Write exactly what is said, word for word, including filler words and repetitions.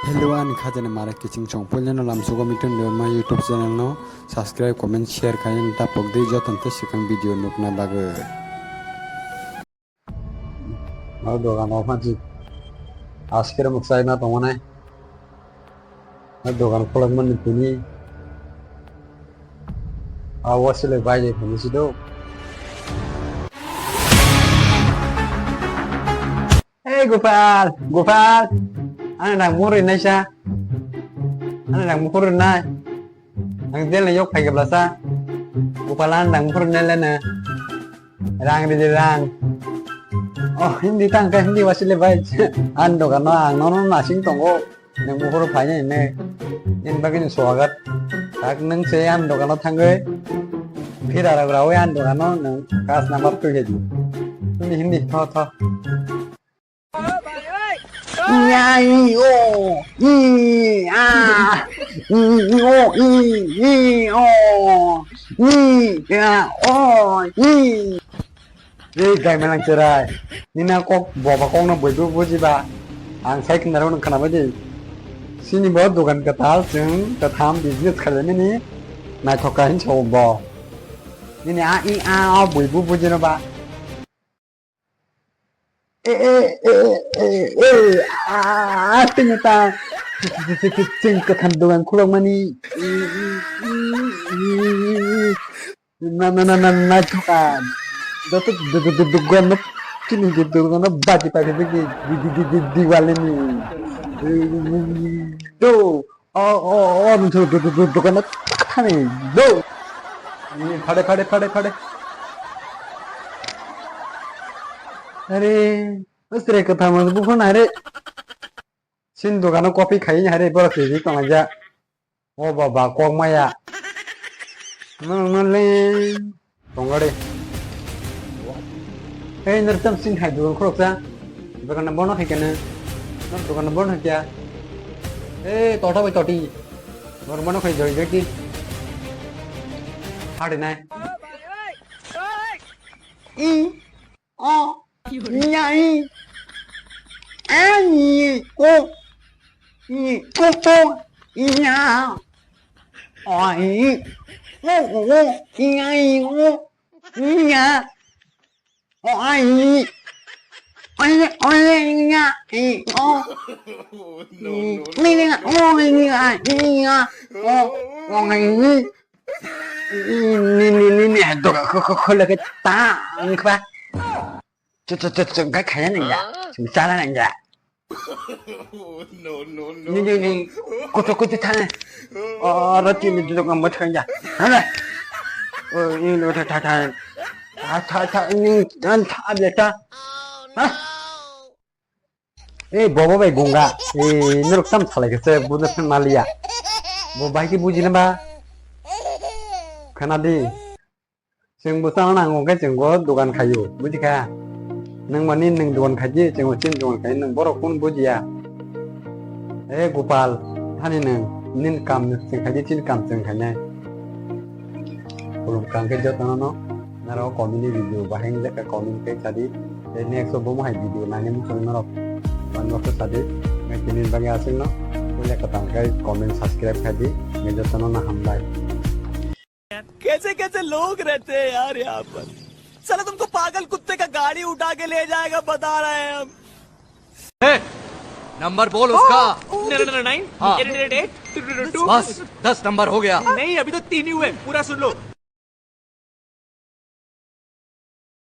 Hello, ani khajani mara kiching chong. Puilano lamsugo mitun de ma YouTube channel no subscribe, comment, share khai tapok di joton te sikang video nukna bagwi. O dogan o phansi asker muksaima tongo nai. O dogan khulokmani tini. A wasile baile phunisi do. Hey Gopal, Gopal. Ani nang muri naisa. Ani nang muri nai. Ang jel yok phai gabla sa. Gopal ani nang muri nai lena. Rang ridi rang. Oh, Hindi tang ka Hindi wasile bai. An dogan no ang no no nasing tongo. Nang buphuru phainai hinwi nini bagwino swagat. Tak nwng se ani dogano thangwi phira rok raui ani dogano nwng kas number twi khe di. Nini Hindi tho tho. Nya, i, o, i, a, i, o, i, i, o, i, a, o, i. Ei, gaimanang cherai. Nini a kok boba kokno boibo bujiba. Ang sai khna rw khna bai di. Sini bo dogan kwtal chwng kwtham business khaimani naithok kha hinwi sao bo. Nini a i a o boibo bujino ba. E e e e e a tini ta chwng kwtham dogan khulokmani. Na, na, na, na, naithoka. Joto du-, du-, du-, dugan no chini du-, dugan no bati pai di, di, di, di, di, diwali ni. Do. O, o, o, du-, du-, du-, du-, dugan no thani. Do. Phade, phade, phade, phade. Are, usre kotha mas bukhon are. Sin dogano copy khai ni hare borok twi tong ja. O baba, kok maya. Nang nang le. Tongare. Hey, nirtam sin hai dugan khorok sa. Dogan bono hai kana. Nang dogan bono hai kya. Eh, tota bai toti. Bor bono khai joi joi ki. Hade nai. I. O, nya, i. A, i, o. I, o, o. Nya. O, i. O, o, o. Nya, i, o. Nya. O, a, i. O, i, o, i, nya, i, o. Mi, nya, o, i, nya, i, nya. O, o, i. Ni, ni, ni, ni, doga, kho, kho, kho, lagi tang, kho. Cuk, cuk, cuk, cuk, gak kaya nang ya. Cuma salah nang ya. Ni, ni, ni, kutu, kutu, thang. Oh, roti ni duduk ngamut kaya. Hana. Oh, ini lo, tha, tha, tha. Tha, tha, tha, ni, dan, tha, abya, tha. Hah? Eh, bobo bai gunga. Eh, norok tam salai khe se, buno se maliya. Bo bai khe bujina ba. Khana di. Chwng bo chana nango khe chwng bo dogan khaio, buji kha? Nwng mani nwng dogan khaidi, chwng bo chini dogan khai, nwng borok phone bujiya. Eh, Gopal, thani nwng, nini kam chwng khaidi, chini kam chwng khainai. Khulum kang khe jotono no, naro comedy video bahai wngjakha comment khe sadi. Tei next o bomo hai video nangni muchung norok. Wan nokho sadi. Ngai tini bagwi aswk no. Puila kwtal khe comment subscribe khaidi. Ngai jotono no hambai. कैसे कैसे लोग रहते हैं यार यहाँ पर। साला तुमको पागल कुत्ते का गाड़ी उठा के ले जाएगा, बता रहे हैं हम। ए, नंबर बोल उसका। नाइन नाइन नाइन, हाँ। Eight eight eight, two two two two. बस, दस नंबर हो गया। नहीं, अभी तो तीन ही हुए, पूरा सुन लो।